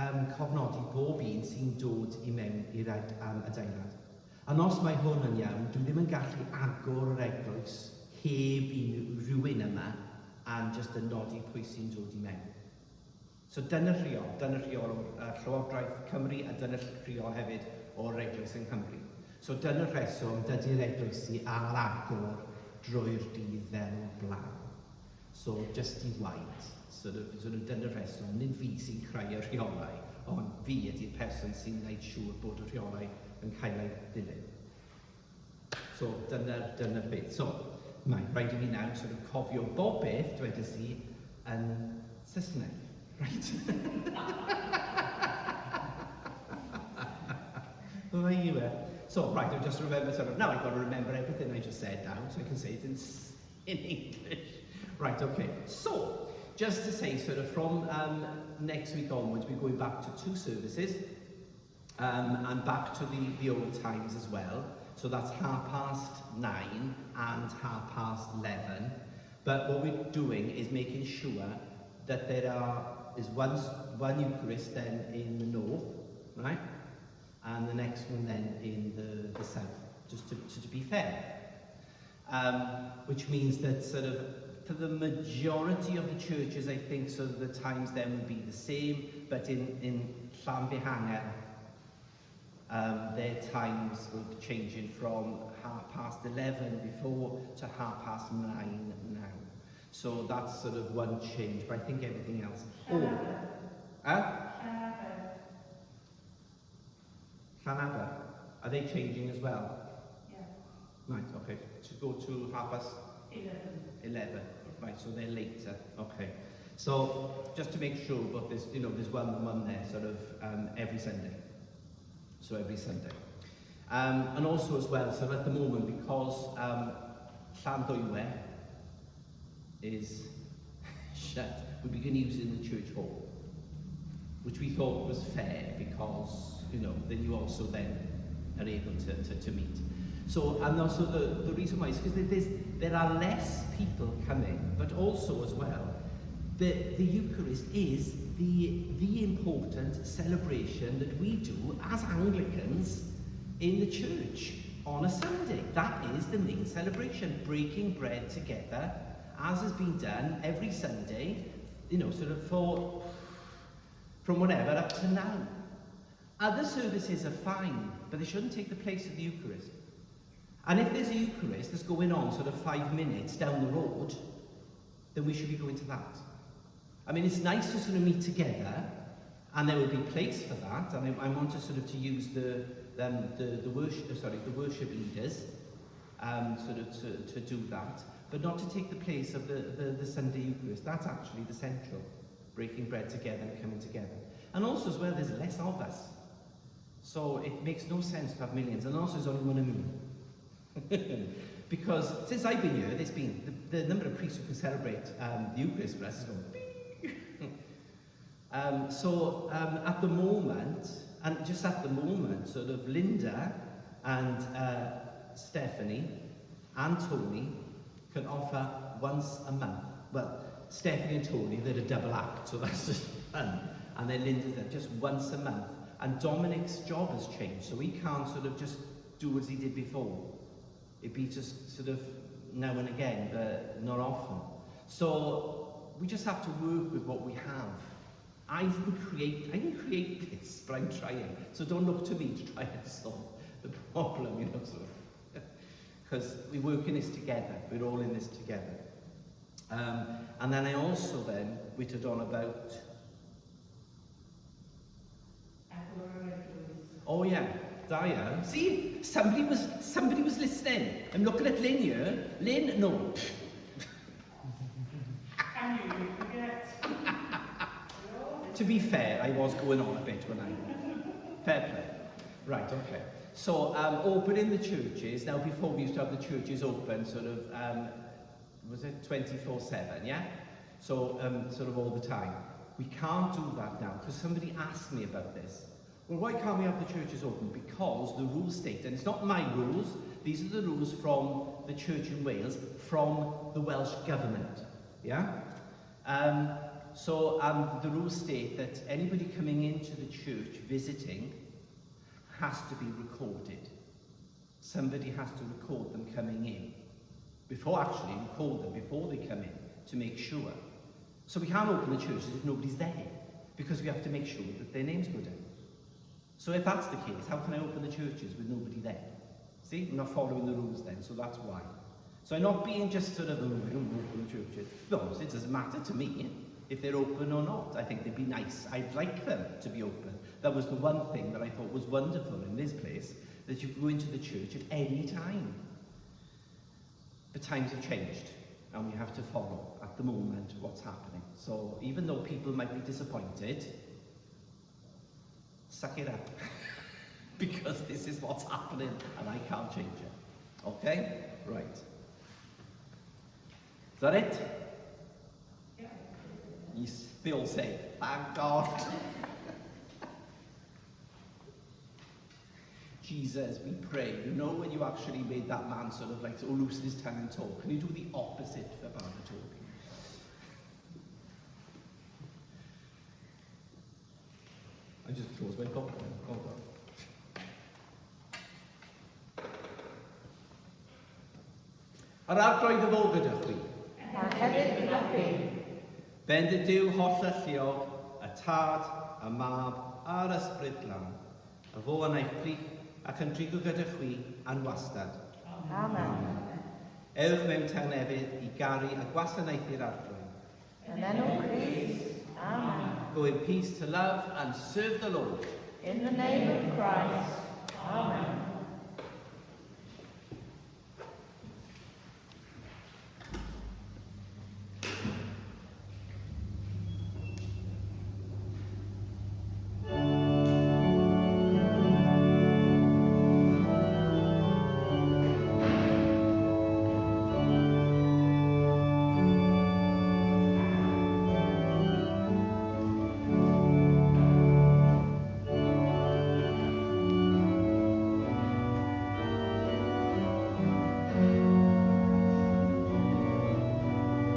um, cofnodi bob un sy'n dod i mewn i'r um, adeilad. A os mae hwn yn iawn, dwi ddim yn gallu agor yr eglwys heb i rhywun yma a'n just yn nodi pwy sy'n dod i mewn. So dyna'r rheol, dyna'r rheol o'r uh, Llywodraeth Cymru a dyna'r rheol hefyd o'r eglwys yng Nghymru. So dyna'r rheswm dydy'r eglwysi ar agor drwy'r dydd fel o'r blaen. So just i ddweud, sort of, sort of dyna'r rheswm, nid fi sy'n creu y rheolau, ond fi ydy'r person sy'n gwneud siŵr bod y rheolau yn cael eu dilyn. So dyna'r dyna beth. So mae rhaid i fi nawr sort of cofio bob beth dwedais i yn Saesneg. Right. Well, there you are. So, right, I just remember, sort of, now I've got to remember everything I just said now, so I can say it in, in English. Right, okay. So, just to say, sort of, from next week onwards, we're going back to two services and back to the, the old times as well. So that's 9:30 and 11:30. But what we're doing is making sure that there are is one, one Eucharist then in the north, right? And the next one then in the, the south, just to, to, to be fair. Which means that sort of for the majority of the churches, I think sort of the times then would be the same, but in, in Llanfihangel, their times will be changing from 11:30 before to 9:30 now. So that's sort of one change, but I think everything else. Oh, huh? Llanaber. Are they changing as well? Yeah. Right, okay. To go to half past 11. 11. Right, so they're later. Okay. So just to make sure, but there's you know there's one one there sort of every Sunday. So every Sunday. And also as well, so at the moment, because Llanddwywe is shut, we begin using the church hall, which we thought was fair because, you know, then you also then are able to, to, to meet. So, and also the, the reason why is because there's, there are less people coming, but also as well, the, the Eucharist is the, the important celebration that we do as Anglicans in the church on a Sunday. That is the main celebration, breaking bread together, as has been done every Sunday, you know, sort of for, from whatever up to now. Other services are fine, but they shouldn't take the place of the Eucharist. And if there's a Eucharist that's going on sort of 5 minutes down the road, then we should be going to that. I mean, it's nice to sort of meet together, and there will be place for that. And I, I want to sort of to use the, the, the worship, sorry, the worship leaders sort of to, to do that, but not to take the place of the, the, the Sunday Eucharist. That's actually the central, breaking bread together and coming together. And also as well, there's less of us. So it makes no sense to have millions. And also there's only one of me. Because since I've been here, there's been the, the number of priests who can celebrate the Eucharist for us is going beep. So at the moment, and just at the moment, sort of Linda and Stephanie and Tony can offer once a month. Well, Stephanie and Tony, they're a double act, so that's just fun. And then Linda's there just once a month. And Dominic's job has changed, so he can't sort of just do as he did before. It'd be just sort of now and again, but not often. So we just have to work with what we have. I didn't create this, but I'm trying. So don't look to me to try and solve the problem, sort of. Because we work in this together. We're all in this together. And then I also then wittered on about... Oh yeah, Dia. See, somebody was listening. I'm looking at Lynn here. Lynn, no. And you forget. To be fair, I was going on a bit when I... Fair play. Right, okay. So, opening the churches. Now, before we used to have the churches open sort of, was it 24/7, yeah? So, sort of all the time. We can't do that now, because somebody asked me about this. Well, why can't we have the churches open? Because the rules state, and it's not my rules, these are the rules from the church in Wales, from the Welsh Government, yeah? So the rules state that anybody coming into the church visiting has to be recorded. Somebody has to record them coming in. Before, actually, record them before they come in, to make sure. So we can't open the churches if nobody's there, because we have to make sure that their names go down. So if that's the case, how can I open the churches with nobody there? See, I'm not following the rules then, so that's why. So I'm not being just sort of, oh, I don't open the churches. No, it doesn't matter to me if they're open or not. I think they'd be nice. I'd like them to be open. That was the one thing that I thought was wonderful in this place, that you could go into the church at any time. But times have changed, and we have to follow at the moment what's happening. So even though people might be disappointed, suck it up. Because this is what's happening and I can't change it. Okay? Right. Is that it? Yeah. You still say, thank God. Jesus, we pray. You know when you actually made that man sort of like, oh, loosen his tongue and talk. Can you do the opposite for Father Toby? I just closed my book. Hold on. Yr Arglwydd y fo gyda chwi. A hefyd gyda chi. Bendith Duw hollalluog, y Tad, y Mab a'r Ysbryd Glân. Y fo yn eich plith ac yn trigo gyda chwi yn wastad. Amen. Ewch mewn tangnefedd i garu a gwasanaethu'r Arglwydd. Yn enw Crist. Amen. Go in peace to love and serve the Lord. In the name of Christ. Amen.